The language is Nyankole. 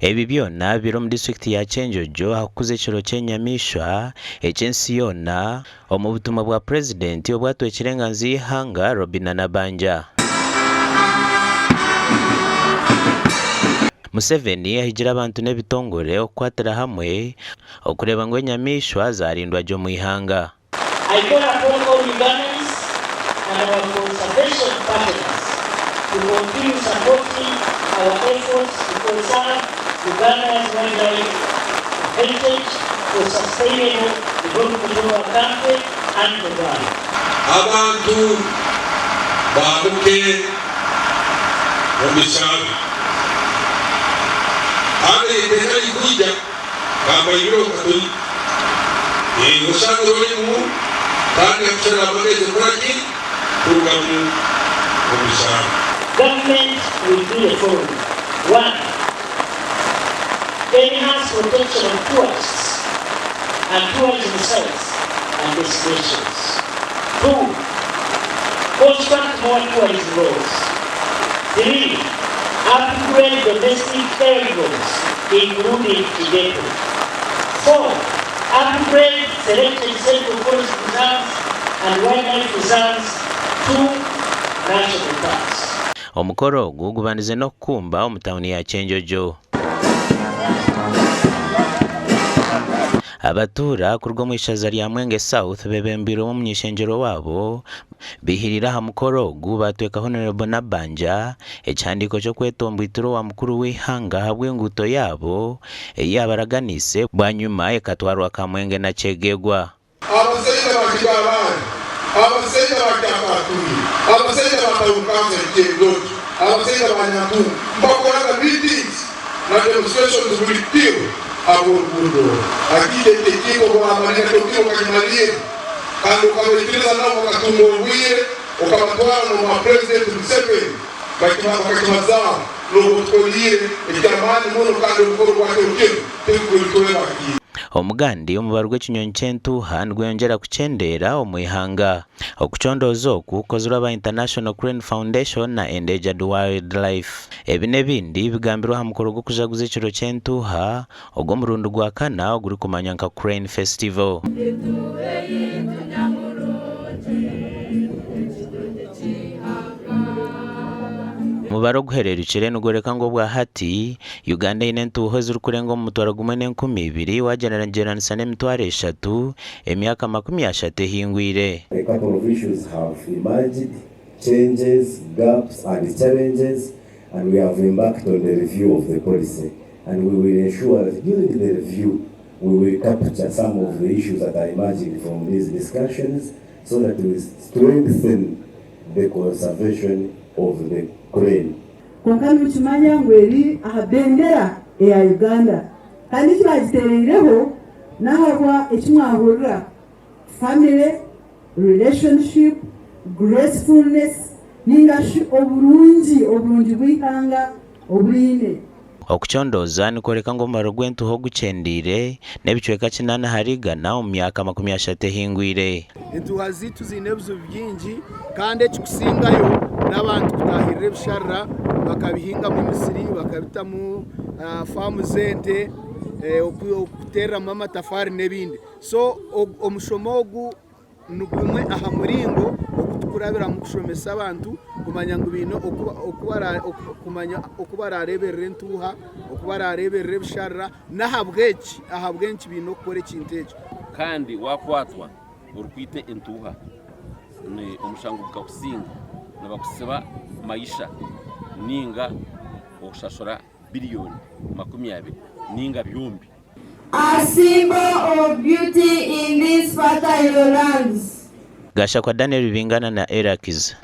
Ebi byona biri omu disiturikiti ya Kyenjojo aha kukuza ekiro ky'enyamaishwa eky'ensi yoona omu butumwa bwa Purezidenti obwatwekire enganzi y'eihanga Robinah Nabbanja. Museveni ahigire abantu n'ebitongore okukwatira hamwe okureeba ngu enyamaishwa zarindwa gye omu ihanga. I call upon all Ugandans and our conservation partners to continue supporting our efforts to conserve Uganda's wildlife heritage for sustainable development of our country and the world. Abantu baabuke omu bishaaru. Kandi eryo iteeka ririkwija Kambaibire okatoyi. Eeh oshangire orimu kandi akusharira amagezi kukora ki? Kurugamu omu bishaaru. Government will do the following, One, Enhance protection of tourists and tourism sites and destinations. Two, Construct more tourism roads. Three, Upgrade domestic aerodromes including Kidepo. 4. Upgrade selected central forest reserves and wildlife reserves to national parks. Omukoro ogu gubandize n'okukumba omu tauni ya Kyenjojo. Abatuura kuruga omu ishaza rya Mwenge South bebembeirwemu omuny'ishengyero waabo Baihirire aha mukoro ogu baatweka Hon. Nabbanja ekihandiiko ky'okwetomboitira owa mukuru w'eihanga ahabw'enguuto yaabo ei yaabaraganiise bwanyima ekatwarwa Kamwenge na Kyegegwa. Abasaija ba Kigabaali, abasaija ba Kyakaturi, abasaija ba Town Council Kyendoti, abasaija ba Nyantungu mbakoraga meetings na demonstrations buri kiro ahabw'oruguudo oru. Hakiika eki ekintu obu oramalirra ekyo kiro okakimalirra kandi okabaikiriza nabo bakatunga obwire okabatwara n'omwa Purezidenti Museveni bakakibazaaho nooba otukoliire eky'amaani muno kandi omukoro gwa kiro kinu tigukulitwebakiire. Omugandi omubaro gw'ekinyonyi ky'entuuha nigweyongyera kukyendeera omu ihanga. Okucondooza oku kukozirwe aba International Crane Foundation na Endangered Wildlife. Ebi n'ebindi bigambirwe aha mukoro gw'okujaguza ekiro ky'entuuha Ogw'omurundi gwa kana ogurikumanywa nka Crane Festival. Omubaro oguhererukire nigworeka ngu obwa hati, Uganda eine entuuha ezirikurenga omu mutwaro gumwe n'enkumi ibiri wagyeragyeranisa n'emitwaro eshatu emyaka 30 ehingwire. A couple of issues have emerged, changes, gaps and challenges and we have embarked on the review of the policy and we will ensure that during the review we will capture some of the issues that are emerging from these discussions so that we strengthen the conservation of the crane. Kwonka nimukimanya ngu eri aha bendera eya Uganda kandi eki baagitereireho n'ahabwa eki mwahurira, family, relationship, gracefulness ninga shi oburungi, oburungi bw'eihanga obu riine. Okucondooza nikworeka ngu omubaro gw'entuuha ogukyendeire n'ebicweka kinaana ahari igana omu myaka 30 ehingwire. Entuuha zaitu ziine ebizibu bingi kandi ekikusingayo n'abantu kutaahirira ebisharara bakabihingamu emisiri bakabitamu faamu z'ente, okuteereramu amatafaari n'ebindi. So omushomo ogu Ni gumwe aha muringo ogu tukurabiramu kushomesa abantu kumanya ngu baine kumanya oku barareeberera entuuha, oku barareeberera ebisharara n'ahabw'eki ahabw'enki baine kukora ekintu ekyo. Kandi waakwatwa orikwita entuuha, omushango gukakusinga, nibakutsiba maisha nainga oshashura biriyoni 20 nainga byombi. A symbol of beauty in these fertile lands. Gashakwa Daniel Bingana na Erakiza.